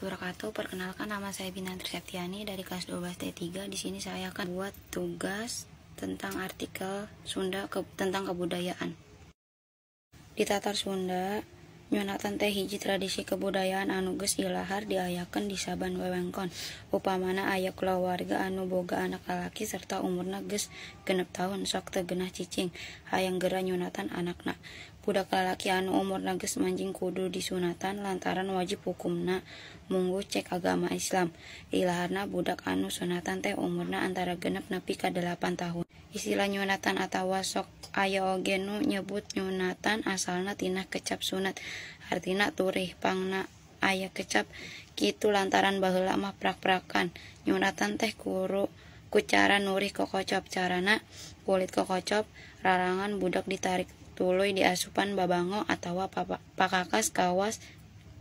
Warahmatullahi wabarakatuh. Perkenalkan, nama saya Bintang Septiani dari kelas 12 T3. Di sini saya akan buat tugas tentang artikel Sunda tentang kebudayaan. Di Tatar Sunda, nyunatan teh hiji tradisi kebudayaan anu geus ilahar diayakeun di saban wewengkon. Upamana aya kulawarga anu boga anak lalaki serta umurna geus 6 tahun, sok teu genah cicing, hayang geura nyunatan anakna. Budak lalaki anu umurna geus manjing kudu disunatan lantaran wajib hukumna mungguh cek agama Islam. Ilaharna budak anu sunatan teh umurna antara 6 nepi ka 8 tahun. Istilah nyunatan atawa sok aya oge nu nyebut nyunatan asalna tina kecap sunat, hartina turih pangna aya kecap kitu lantaran baheula mah prak-prakan nyunatan teh ku cara nurih kokocop. Carana kulit kokocop rarangan budak ditarik tuluy diasupan babango atawa pakakas kawas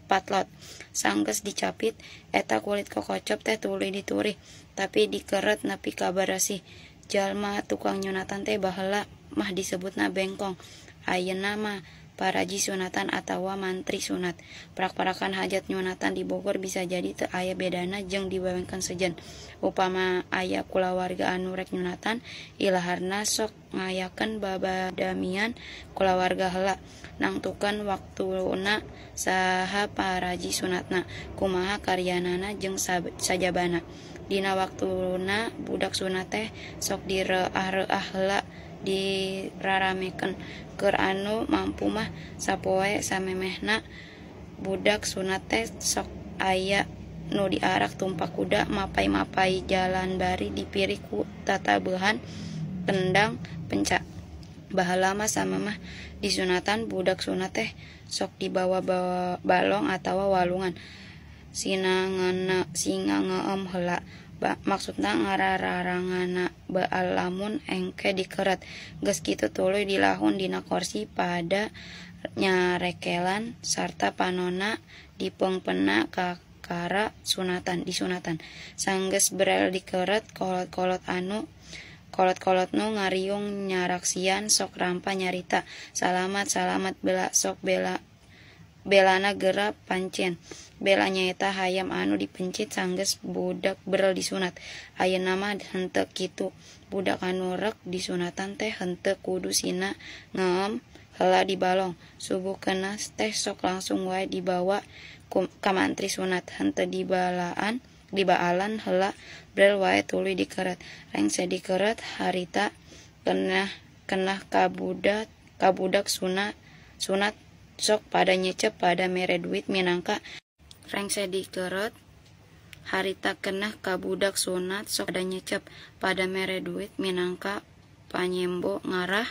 patlot. Sanggeus dicapit eta kulit kokocop teh tuluy diturih tapi dikeret nepi ka barasih. Jalma tukang nyunatan teh baheula mah disebutna bengkong, ayeuna mah paraji sunatan atawa mantri sunat. Prak-prakan hajat nyunatan di Bogor bisa jadi teu aya bedana jeung di wewengkon sejen. Upama aya kulawarga anu rek nyunatan, ilaharna sok ngayakeun babadamian kulawarga heula, nangtukeun waktuna, saha paraji sunatna, kumaha karyanana jeung sajabana. Dina waktuna budak sunat teh sok direah-reah heula, diraramekeun. Keur anu mampu mah sapoe samemehna budak sunat teh sok aya nu diarak tumpak kuda mapay-mapay jalan bari dipirih ku tatabehan kendang penca. Baheula mah samemeh disunatan budak sunat teh sok dibawa balong atawa walungan singa ngeem heula, maksudna ngararangana baal lamun engke dikeret. Geus kitu tuluy dilahun dina korsi pada nyarekelan sarta panonna dipeungpeunna kakara sunatan disunatan. Sanggeus berel dikeret, kolot-kolot nu ngariung nyaraksian sok rampa nyarita salamat salamat bela sok bela belana gera pancen. Bela nyaeta hayam anu dipencit sanggeus budak berel disunat. Ayeuna mah henteu kitu, budak anu rek disunatan teh henteu kudu sina ngeem heula di balong. Subuh keuna teh sok langsung wae dibawa ka mantri sunat, henteu dibaalan heula, brel wae tuluy dikeret. Rengse dikeret harita kenah kabudak sunat sok pada nyecep pada mere duit minangka. Rengse dikeret harita kenah kabudak sunat sok pada nyecep pada mere duit minangka panyembo ngarah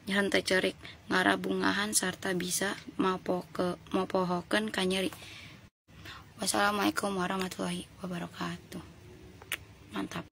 henteu cerik, ngarah bungahan sarta bisa mopohokeun kanyeri. Wassalamualaikum warahmatullahi wabarakatuh. Mantap.